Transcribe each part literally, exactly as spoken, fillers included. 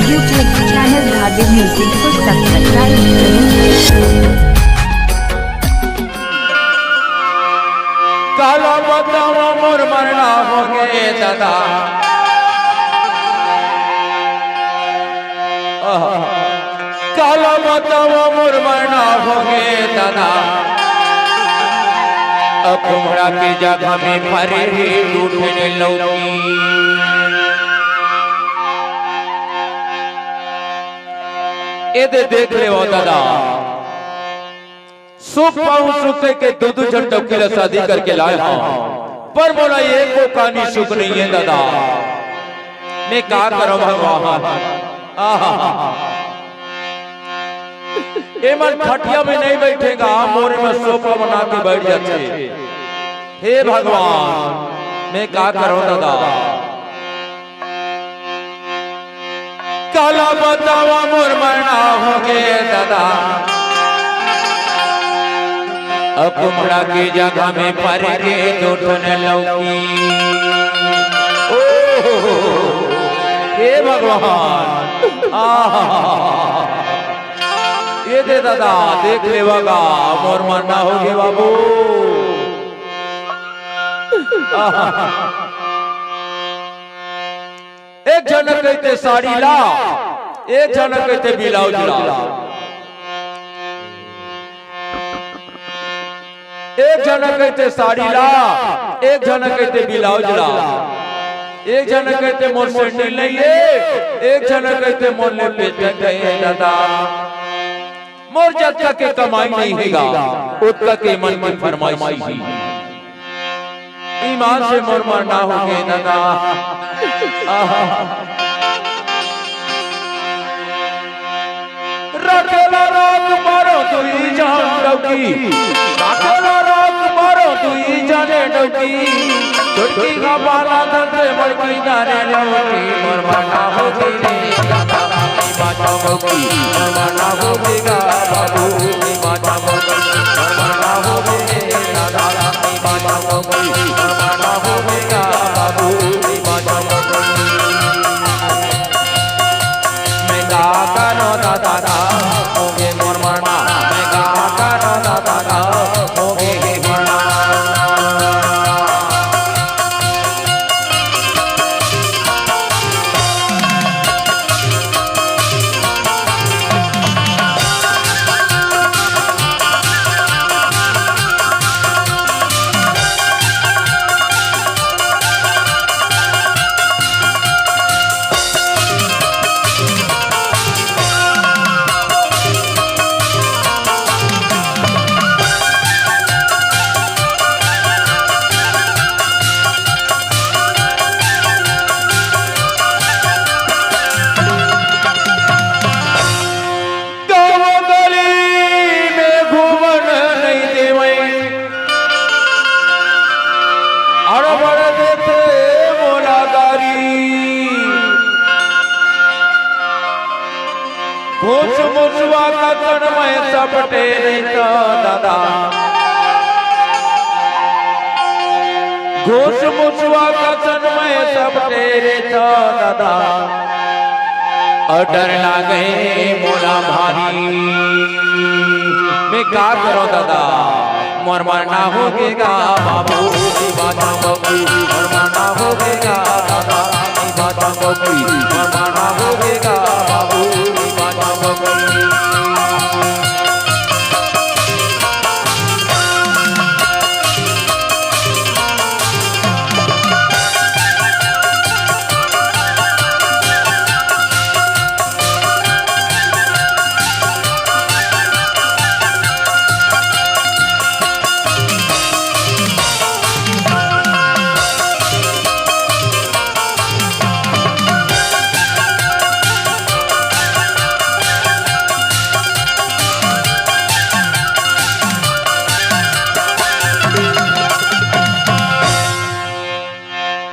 YouTube channel Dhabi Music को subscribe करें। काला बतावा मोर मरना होगे दादा। आहा। काला बतावा मोर मरना होगे दादा। अब कुमड़ा के जगह में फरे हे दू ठन लौकी। ए दे देख लेवा दादा। सुख पाऊं सुख के दू दू झन डौकी ला शादी करके लाए हंव, पर मोला एको कानी सुख नइ हे दादा। मैं का करंव भगवान? आहा। एमन खटिया में नइ बइठे गा, मोरे में सोफा बना के बइठ जाथे। हे भगवान, मैं का करंव दादा? काला बतावा मोर मरना होगे दादा। अब कुमड़ा के जगह में फरे हे दू ठन लौकी। ओ, हे भगवान, आहा। ए दे दादा, देख लेवा गा, मोर मरना होगे बाबू। आहा। एक झन कहिथे साड़ी ला, एक झन कहिथे ब्लाउज ला। एक झन कहिथे साड़ी ला, एक झन कहिथे ब्लाउज ला। एक झन कहिथे मोर सैंडल नइ हे, एक झन कहिथे मोर ले पेटक हे दादा। मोर जतका के कमाई नइ हे गा, ओतका के मन के फरमाइश हे। ईमान से मोर मरना होगे दादा। आहा। राखेला राख मारो दुई झन डौकी, राखेला राख मारो दुई झन डौकी। छोटकी का बाला धन से बड़की जाने लौटी, मोर मरना होगे रे दादा। बाचा मौकी, मरना होगे गा बाबू, बाचा मौकी, मरना होगे रे दादा, बाचा मौकी, मरना होगे गा बाबू, बाचा मौकी। मैं का करो दादा गा, होगे मोर मरना, मैं का करो दादा गा, होगे हे मरना। गाँव गली में घूमन नइ देवय, अड़बड़ देथे मोला गारी। घूस मुसवा कसन मैं सपटे रहिथंव दादा, घूस मुसवा कसन मैं सपटे रहिथंव दादा। अउ डर लागे मोला भारी, मैं का करों दादा, मोर मरना होगे गा बाबू, बाचा बबू, मोर मरना होगे गा दादा, बाचा बबू, मोर मरना होगे गा बाबू, बाचा बबू।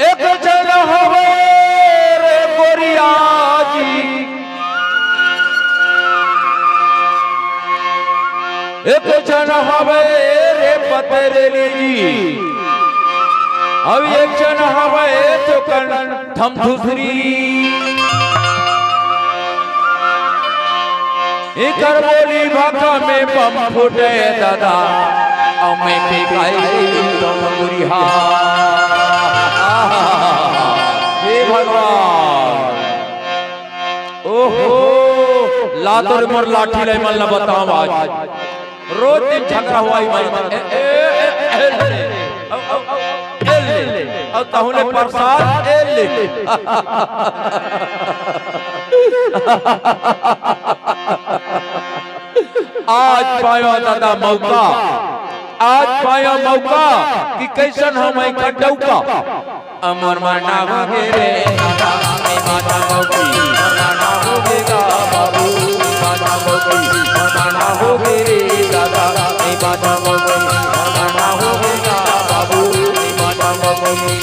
एक झन हवे रे गोरिया जी, एक झन हवे रे पतरेली जी, अउ एक झन हवे चोकन थमथुसरी। एकर बोली भाखा में बम फूटे दादा, अउ मैं फेंकाई डोंगरिहा। हे भगवान, ओहो, ला तो रे मोर लाठी ले मन ला बताओ आज। रोज दिन झगड़ा होवई भाई। ए, ए, ए, ए, ए, ए, अउ, अउ, अउ, ए ले, अउ तहूँ ले प्रसाद, ए ले। आज पायो दादा मौका, आज पायो मौका कि कइसन हम एक डौका। अमर मरना हो गे रे दादा, ए बाजा बौकी, मरना हो गे गा बाबू, ए बाजा बौकी, मरना हो गे रे दादा, ए बाजा बौकी, मरना हो गे गा बाबू, ए बाजा बौकी।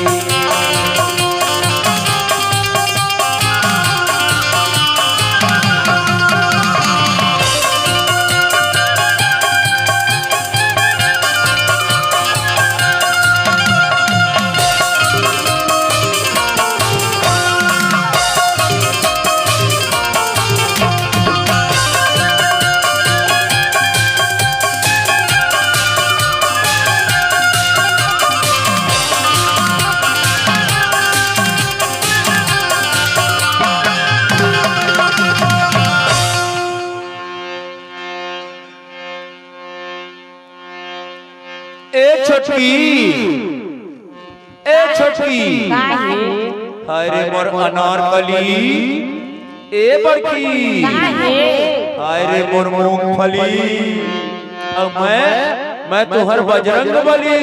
ए छोटकी, ए छोटकी। का हे? हाय रे मोर अनारकली, ए बड़की। का हे? हाय रे मोर मूंगफली, अउ मैं, मैं तुहर बजरंग बली।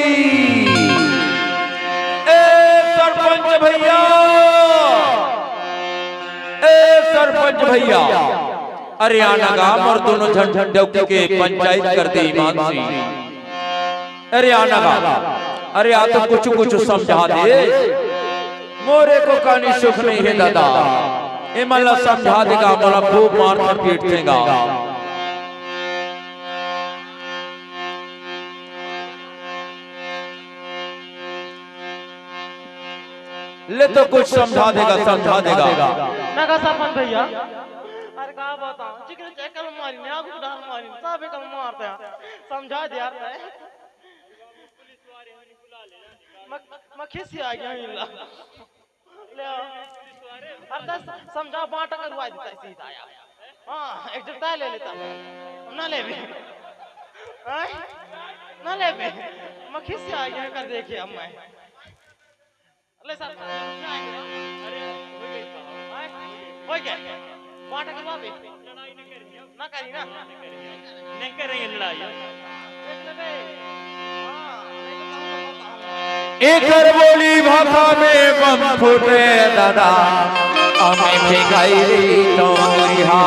ए सरपंच भइया, ए सरपंच भइया, अरे आना गा मोर दूनों झन डौकी के पंचायत कर दे ईमान से। अरे आना गा, अरे आ तो कुछ कुछ समझा दे। मोर एको कानी सुख नइ हे दादा, ए मन ला समझा दे गा, मोला खूब मारथे पीटथे गा। ले तो कुछ समझा दे गा, समझा दे गा। मैं का सरपंच भइया, अरे का बताओं, जिकरे चक्कर मारी, न्या को डर मारी, सब एक मारते हैं। समझा दे यार, मैं, मैं, मैं खिसिया गया हूँ इल्ला। ले आओ। अरे दस समझा बांटा करवा देता है सीधा यार। हाँ, एक जगह ले लेता। ना लेबे। हैं? ना लेबे। मैं खिसिया गया कर देखे अब मैं। ले सर, अरे, हो गया। बांटा करवा बे। ना करी ना। नहीं करेंगे लड़ाई। देख ले बे। हाँ, नहीं तो कहूँगा। एकर बोली भाखा में बम फूटे दादा, अमे फेंकाई डोंगरिहा।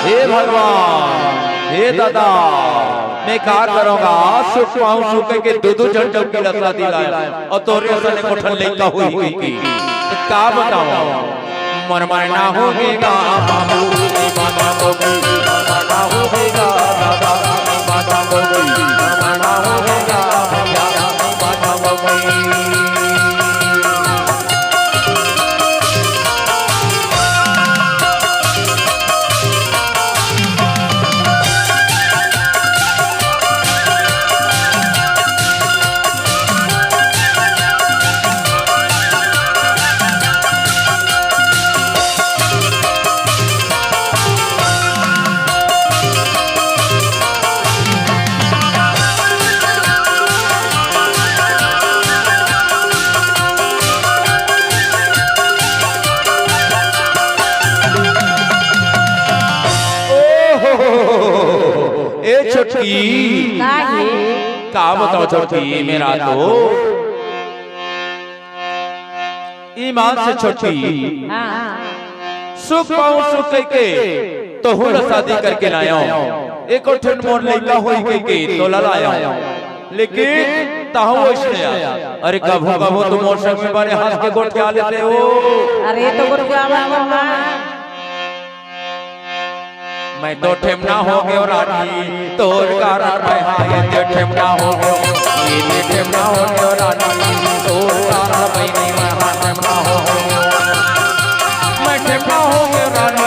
हे भगवान, हे दादा, मैं का करों गा? सुख पाऊं सुख के दू दू झन डौकी ला शादी लाय, अउ तोरे असन एक ठन लइका होही कहिके। त का बतावं? मोर मरना होगे गा बाबू, ए बाजा बौकी, मरना होगे गा दादा, ए बाजा बौकी, मरना होगे गा भइया, ए बाजा बौकी। ओहो, ए छोटकी। का हे? का बतावं छोटकी, मेरा तो ईमान से छोटकी। हाँ। सुख पाऊं सुख कहिके तोहू ला शादी करके लायंव। एको ठन मोर लइका होही कहिके तोला लायंव। लेकिन तहूँ वइसने आ। अरे कभू कभू तो मोर संग में बने हंस के गोठिया लेते हो। अरे तो गोठियावा। मैं तो ठेमना हो गेंव रानी, तोर कारण मैं हा एदे ठेमना हो गेंव। एदे ठेमना हो गेंव रानी, तोर कारण बहिनी मैं हा ठेमना हो गेंव। मैं ठेमना हो गेंव रानी।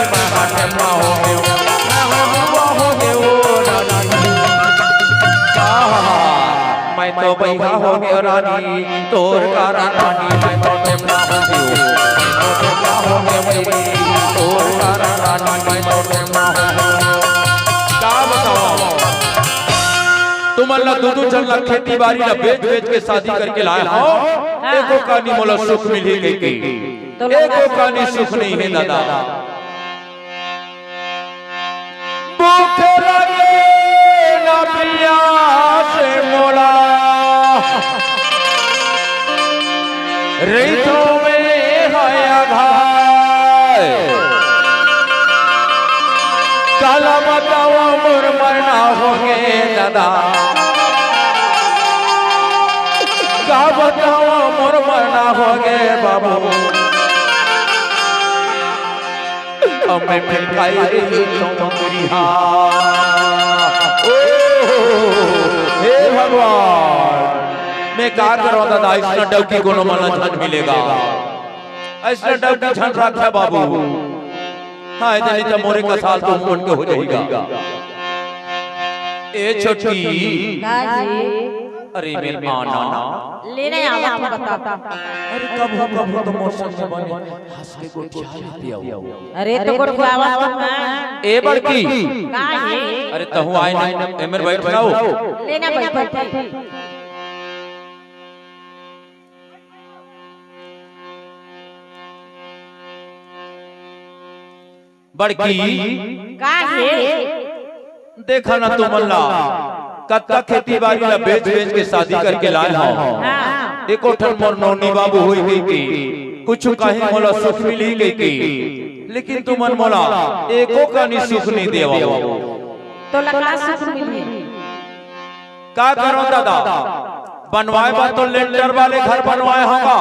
तो बइहा हो गे रानी, तोर कारण रानी मैं तो टेमना हो गेंव। मैं तो टेमना हो गेंव बइरी, तोर कारण रानी मैं तो टेमना हो गेंव। का बतावंव? तुमन ला दू दू झन ला खेती बारी ला बेच बेच के शादी करके लाय हंव। हाँ। एको कानी मोला सुख मिलही कहिके। तो एको कानी सुख नइ हे दादा। भूख लगे न पियास मोला, रहिथंव मैं ह अघाय। काला बतावंव मोर मरना होगे दादा, का बतावंव मोर मरना होगे बाबू। अब मैं फेंकाई रहिथंव टोकरी हा। ओ, हे भगवान, मैं का करंव दादा, अइसना डौकी कोनो मन ला झन मिले गा, अइसना डौकी झन राखय बाबू। हाँ, ए दे नइ त मोरे कस हाल तो उमन के हो जाही गा। ए छोटकी। का जी? अरे मेर आना। ले ना आवत हंव, बता। अरे कभू कभू तो मोर संग बने हंस के गोठिया लेते अउ। अरे तो गोठियावत हंव। ए बड़की। का हे? अरे तहूं आय ना, ए मेर बइठ ना। ले ना बइठ, बइठ। बड़की। का हे? देखा ना तुमन ला, कतका खेती बारी ला बेच बेच के शादी करके लाय हंव। हाँ। एको ठन मोर नोनी बाबू होही कहिके कुछु काहीं मोला सुख मिलही कहिके, लेकिन तुमन मोला एको कानी सुख नइ देवव। तोला का सुख मिलही? का करंव दादा, बनवाय बर तो लेंटर वाले घर बनवाय हंव गा,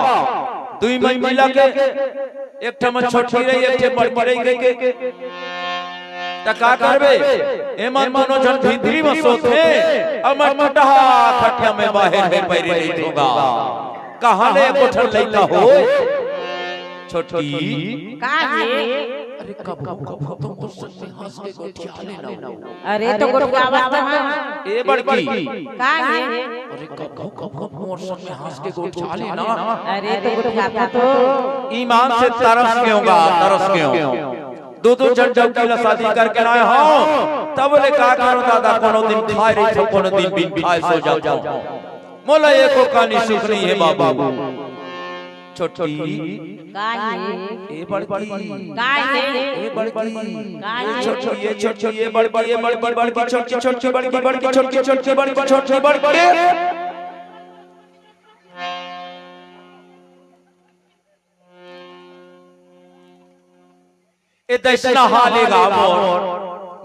दुई मंजिला के, एक ठन म छोटकी रही, एक ठन बड़की रही कहिके। त का करबे, एमन दूनों झन भीतरी म सोथें, अउ मैं टुटहा खटिया म बाहिर म पइरे रहिथंव गा। कहाँ ले एको ठन लइका होय? छोटकी। का हे? अरे कभू कभू तो मोर संग में हंस के गोठिया ले ना। अरे तो गोठियावत हंव। ए बड़की। का हे? अरे कभू कभू मोर संग में हंस के गोठिया ले ना। अरे तो गोठियावत हंव तो। ईमान से तरस गेंव गा, तरस गेंव। दू दू झन डौकी ला शादी करके लाय हंव, तब ले का करंव दादा, कोनो दिन खाय रहिथंव, कोनो दिन बिन खाय सो जाथंव। मोला एको कानी सुख नइ हे बाबू। छोटकी। का हे? ए बड़की। का हे? ए बड़की। का हे? छोटकी, ए छोटकी, ए बड़की, ए बड़की, बड़की, छोटकी, छोटकी, बड़की, बड़की, छोटकी, छोटकी, बड़की, छोटकी, बड़की। ए दइसना हाल हे गा मोर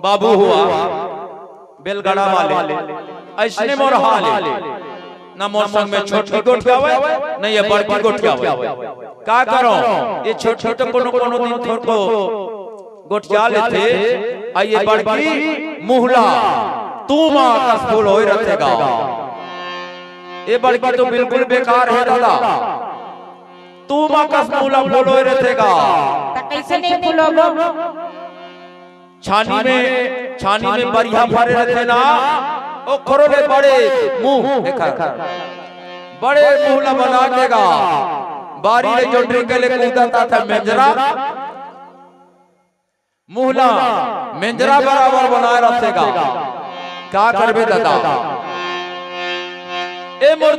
बाबू हुआ बेलगड़ा वाले, अइसने मोर हाल हे। ना मोर संग में छोटकी गोठियावय, ना ये बड़की गोठियावय। का करंव? ये छोटकी तो कोनो कोनो दिन थोरको गोठिया लेथे, अउ ये बड़की मुहला तूमा कस फूल होय रथे गा। ये बड़की तो बिल्कुल बेकार हे दादा। तूमा कस मुहला फूलोय रथे गा। त कइसे नइ फूलही? छानी में, छानी में बरिहा फरे रथे ना, ओखरो ले बड़े मुंह, एखर बड़े मुंह ला बना के गा। बारी ले जो निकले कूदत आथे मेंजरा, मुहला मेंजरा बराबर बनाय रथे गा। का करबे दादा? ए मोर